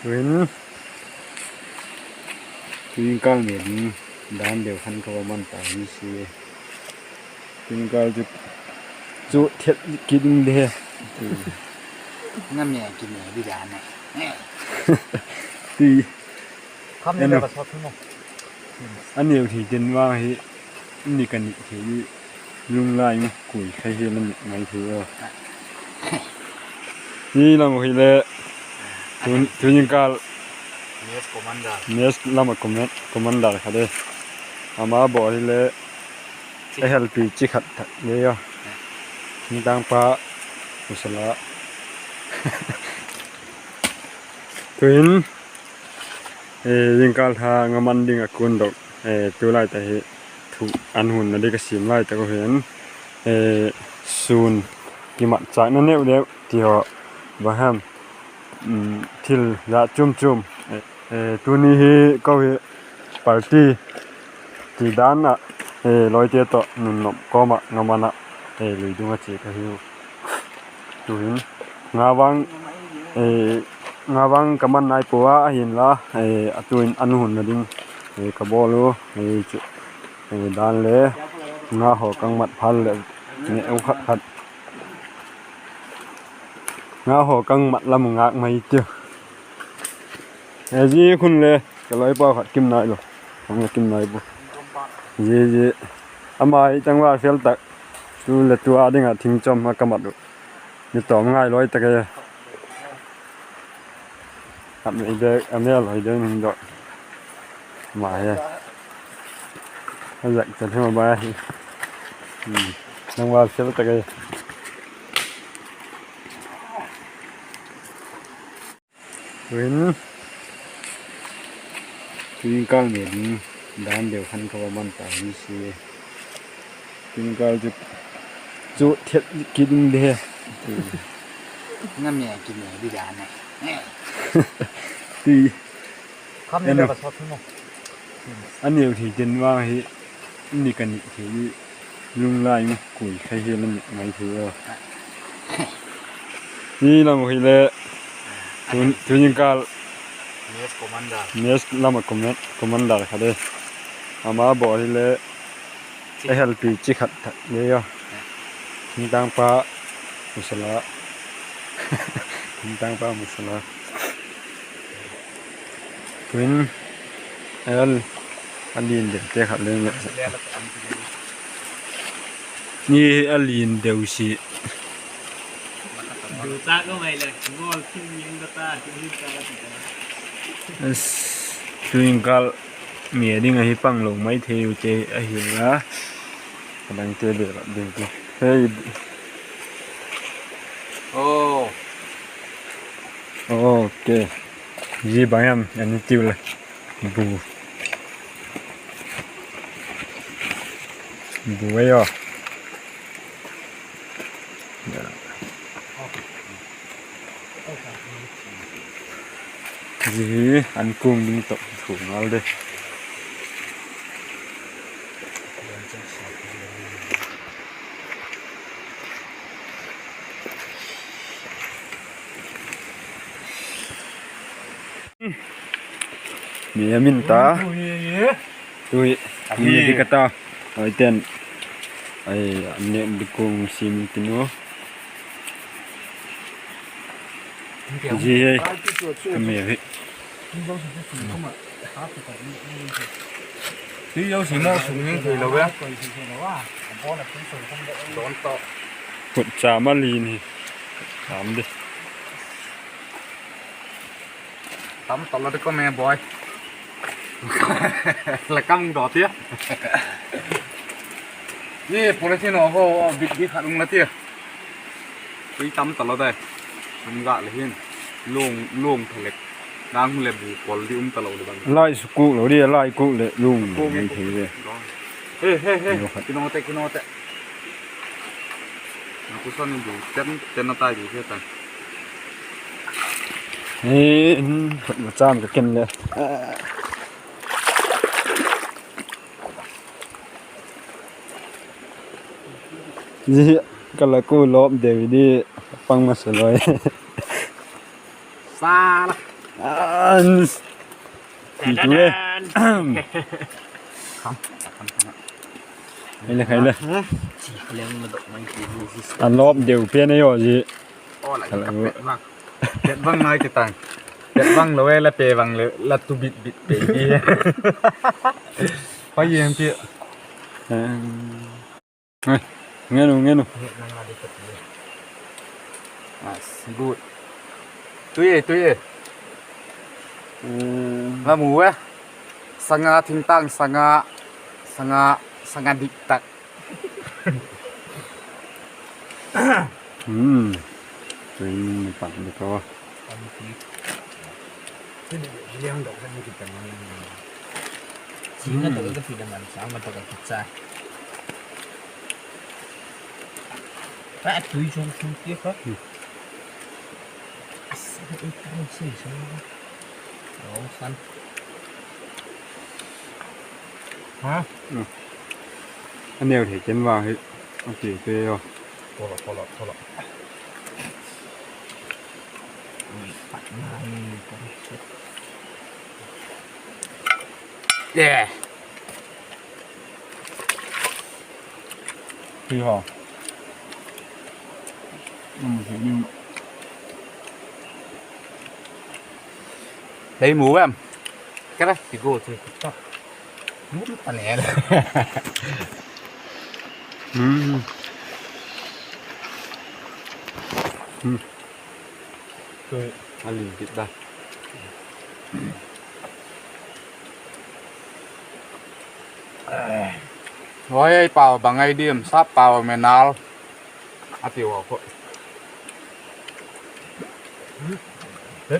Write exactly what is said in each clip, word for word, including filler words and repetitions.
Tuin, tuin kâl me ding dan deu khan ka va man ta hi si. Tuin kâl chu chu thiat kit ding de. Ngam ne ki ne di dan e. Ti. Kham ne ka sawt thung. A neu thei den vang hi, ni ka ni thei hi, lunglai in kui khai hi la ni mai thei a. Hi lam hi le, tun, tuin kâl, Mess commander. Mess lam a command-, commander kha de. Ama bawl hi le, a helpi chi khat thak le a. Thingtang pa, usala. Tuin, eh, zingkal tha nga man ding a kun dok, eh, tulai ta hi thu an hun na ding ka sim lai tak u hin, eh, sun kimat châkna neu deu ti haw, ba hem, um, thil za chum chum, eh, eh, tuni hi ko hi party ti dan ah, eh, lawite tawh nunnom kawm ah nga man ah, eh, lui dung a chia ka hiu. Tuin, nga vang, eh, nga vang ka man nai pua a, ahinla, eh, a tuin an hun na ding, eh, ka bawl u, eh, chu, eh, dan le, nga haw kang mat phal le, ne u khat khat. Nga haw kang mat lam ngak mai tiu. Eh, zia khun le, ka loi pa khat kim nai lo. Hong le kim nai bu. Zia, zia. Ama hi tangval fel tak. Tu le tu a ding a thing chom a ka mat u. Ni tawm ngai loi tak e. Khat mai de, a mel loi de ning dok. Ma he. A zak chan hima ba hi. Hmm. Tangval fel tak e. Tuin, tuin kâl me ding dan deu khan ka va man ta hi si. Tuin kâl chu chu thiat kit ding de. Ngam ne ki ne di dan e. Ti. Kham ne ka sawt thung. A neu thei den vang hi, ni ka ni thei hi, lunglai in kui khai hi la ni mai thei a. Hi lam hi le, tun, tuin kâl, Mess commander. Mess lam a command-, commander kha de. Ama bawl hi le, a helpi chi khat thak le a. Thingtang pa, musala. Thingtang pa, musala. Tuin, a, a lian deu te khat le nge. Ni a lian deu si. As, tuin kâl me ding ahi pang lo mai thei u te ahi la. Ka dang te be la ding tu. Hei. Oh. Ok. Zia bang em, ani tiu le. Bu. Bu e aw. Zia hi an kung ding tawh thu ngal de. Mi a min ta. Tui. Mi di ka ta. Ai ten. Ai, an ne di kung sim tin u. Zia hi. Ka mi hi. Ti zo si mo sung hing thei lo ve. Don to. Kut cha ma li ni. Tam di. Tam talo de ko me boy. La kam do tia. Ni police no ho bit di khat ung la tia. Tui tam talo dai. Sum ga le hin. Long, long thalek. Nang le bu kol di um talo le bang. Lai su kuk lo di, lai kuk le long. Kuk mai thei ve. He, he, he. Kino te, kino te. Ku son ni bu ten, ten na tai di ke ta. He, in, khat ma cham ka ken le. Zia ka la ku lop deu di pang ma se loi. Sa la. An, ti tu le. Khai le, khai le. A lawp deu pen ei aw zi. Pet vang nai ti tang. Pet vang lo e la pe vang le la tu bit bit pe di. Hoi yeng ti. Ngen u, ngen u. As, good. Tui e, tui e. La mu e. Sanga thingtang, sanga, sanga, sanga dik tak. Hmm. Tui ni pan de ko. Chinga to ka fi da man sa ma to ka fi cha. Ka tui chung chung ti kha. Asa ei ka si sa. Ong san. Ha? A neu thei ken vang hi. A ti te yo. Polo, polo, polo. Yeah. Hi ho. Um, hi. Lei mu em. Ka la ti go ti ta. Mu ta ne. Hmm. Hmm. Tui a lim kit ta. Hoi, ei pau bang ai diam, sap pau menal. A ti ua ko.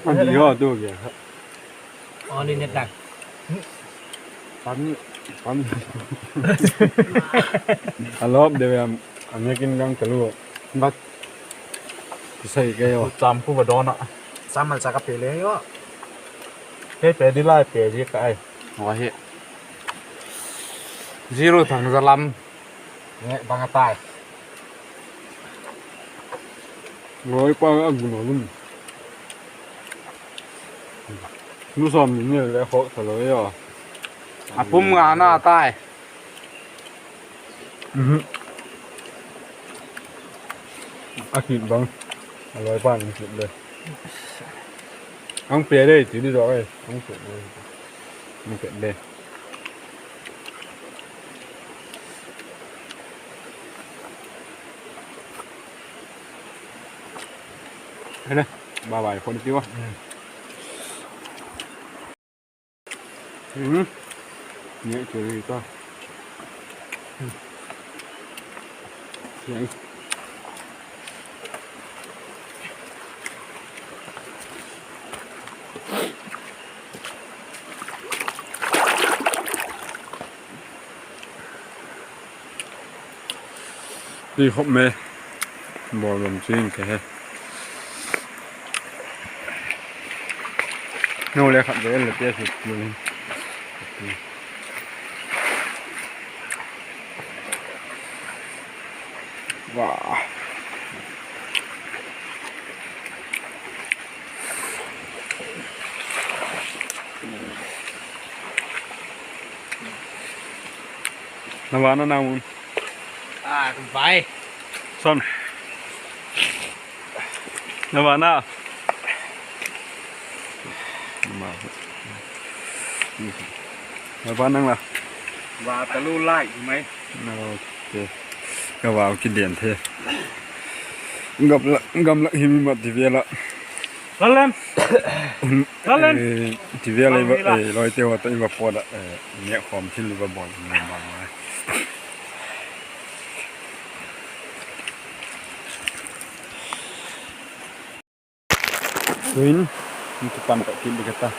An di ho tu ke. Ani ne tak. Pan, pan. A lop de em, a ngekin gang ka lu. Bat. Kisai ke yo. Cham ku va don a. Cham mal cha ka pe le yo. Ke pe di lai pe di ka ai. Wa hi. Zero thang za lam. Nge bang a tai. Ngoi pa a gun a gun. Nu som ni le kho sa lo yo. A pum nga na tai. Mhm. A kit bang. A loi pan kit le. Ang pe le ti di do ai. Ang pe le. Ang pe le. Hele, bye bye, phone ti wa. Hmm. Ni chu ri ta. Hmm. Ti khop me. Bawlbam ching ka he. No le khat vel le te su. Wa. Na va na na mun. A, ka vai. Son. Na va na. Na va nang la. Va ta lu lai mai. Na va. Ka va ki den the. Gam la, gam la hi mi mat ti vela. Lalen. Lalen. Ti vela i va, loi te va ta i va po da. Nge khom thil i va bol ni ma. Tuin, in ki pan tak kit ding ka ta.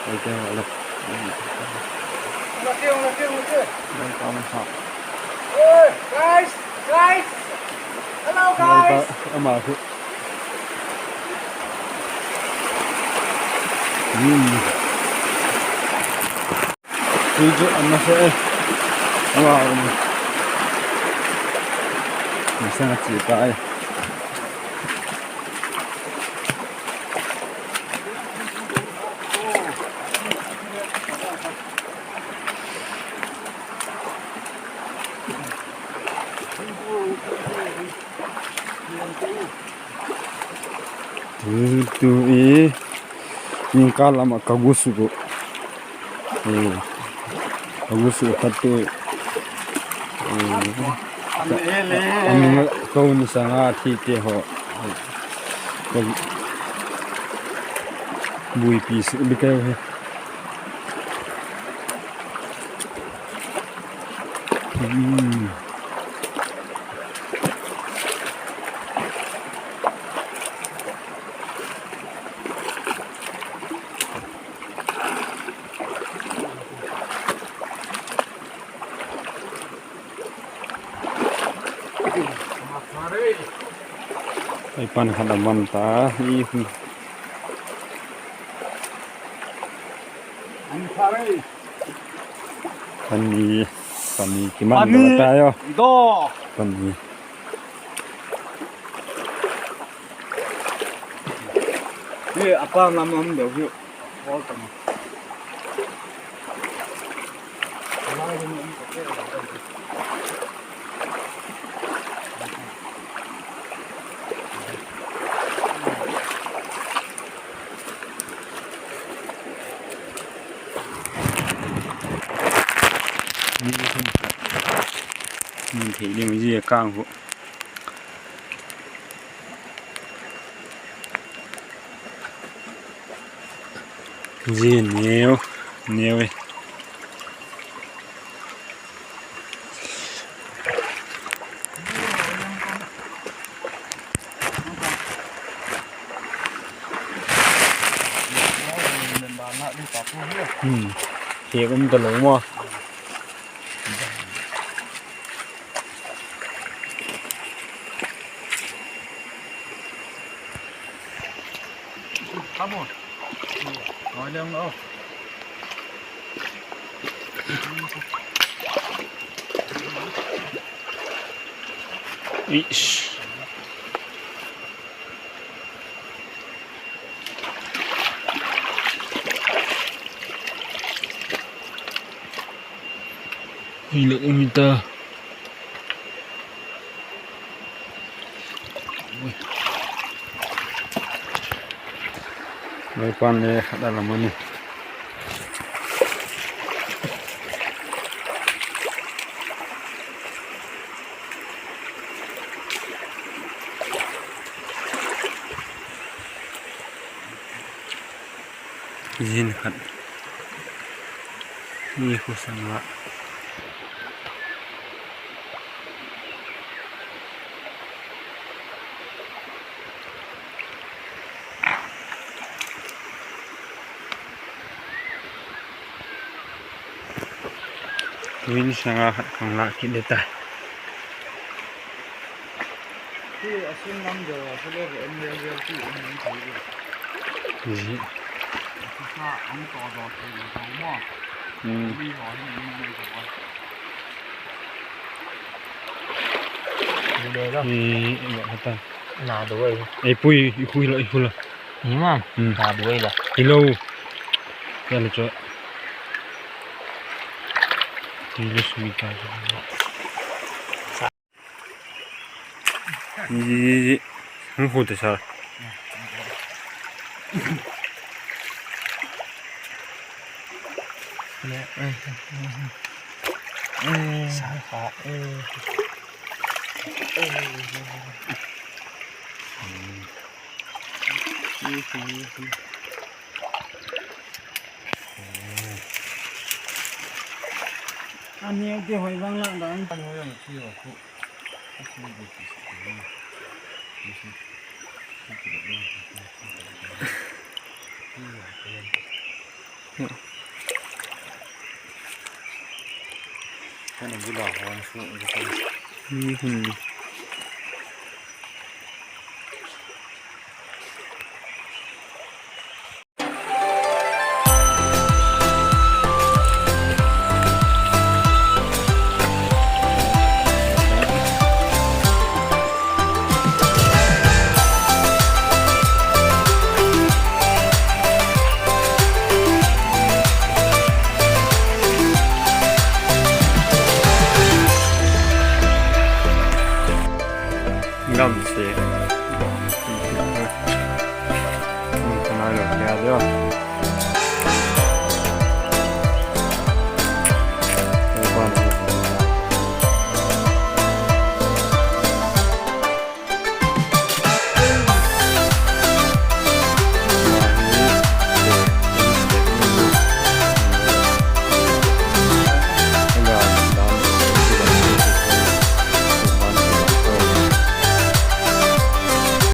Ai ke lo. Hey, guys, guys. Hello, guys. Ama khu. Hmm. Tui chu a nasa e. Wow. Nasa a chia ta e. Tu i, ning ka lam ah ka gu suk u. E, ka gu suk khat tu. E, a nung a ko ni sanga thi te ho. Ka buaipi suk bik e he. Hmm. Ei pan khat a man ta i. Pani, pani kiman pani ta yo. Do. Pani. Ni apa ngam am deu hiu. Hol pani. Mun thei ding zia kang hu. Zia neu, neu e. Hmm. Hek um ta lo maw. Ish. Hilo um ta. Loi pan le khat a la man e. Zin khat. Ni khu sang la. Tuin sanga khat khang la kit le ta. Ti a sin lam deu a, ti le en le ti en thei di. Ji. Sa ang to do thei lo maw. Hmm. Ni ho hin ni ni ko. Ni le lo. Ni, ni lo ta. Na do ai. Ei pui, i pui lo, i pui lo. Ni ma. Hmm. Na do ai lo. I lo. Ya lo cho. Ti lo sui ta. Hung khu te sa. A neu te hoi vang la dan. Gam se. lo nia de.